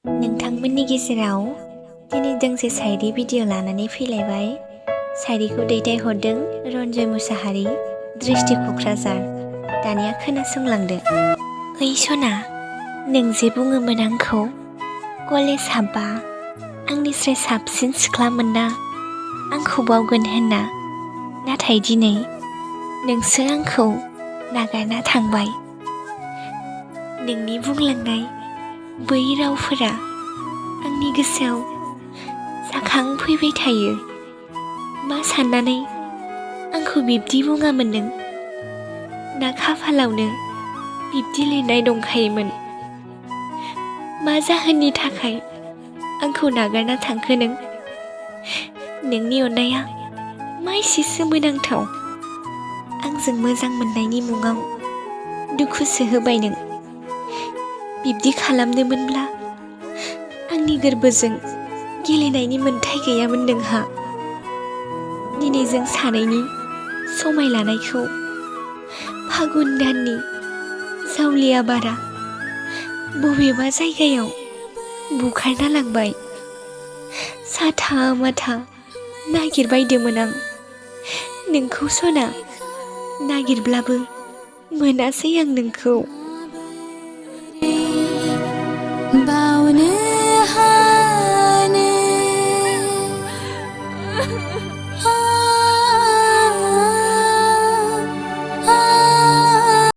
नोंथांमोननि गेजेराव दिनै दोंसे सायरि भिडिअ लानानै फैलायबाय। सायरिखौ दैथायहरदों रन्जय मुसाहारि, दृष्टि क'क्राझार। दानिया खोनासंलांदो। ओइ सना, नों जे बुङोमोन आंखौ कलेज हाबबा आंनिस्राय साबसिन सिख्लामोन ना आंखौ बावगोन होनना, नाथाय दिनै नोंसो आंखौ नागारना थांबाय। नोंनि बुंलांनाय बै रावफोरा आंनि गोसोआव जाखांफैबाय थायो। मा साननानै आंखौ बिब्दि बुङामोन नों? ना खाफालावनो बिब्दि लिरनाय दंखायोमोन? मा जाहोननि थाखाय आंखौ नागारना थांखो नों? नोंनि अननाया मा एसे सोमोनांथाव। आंजों मोजां मोननायनि मुङाव दुखुसो होबाय नों। बिब्दि खालामनोमोनब्ला आंनि गोरबोजों गेलेनायनि मोन्थाय गैयामोन नोंहा। दिनै जों सानैनि समाय लानायखौ फागुन दाननि जावलिया बारा बबेबा जायगायाव बुखारना लांबाय। साथा माथा नागिरबायदोंमोन आं नोंखौ सना, नागिरब्लाबो मोनासै आं नोंखौ। बावनो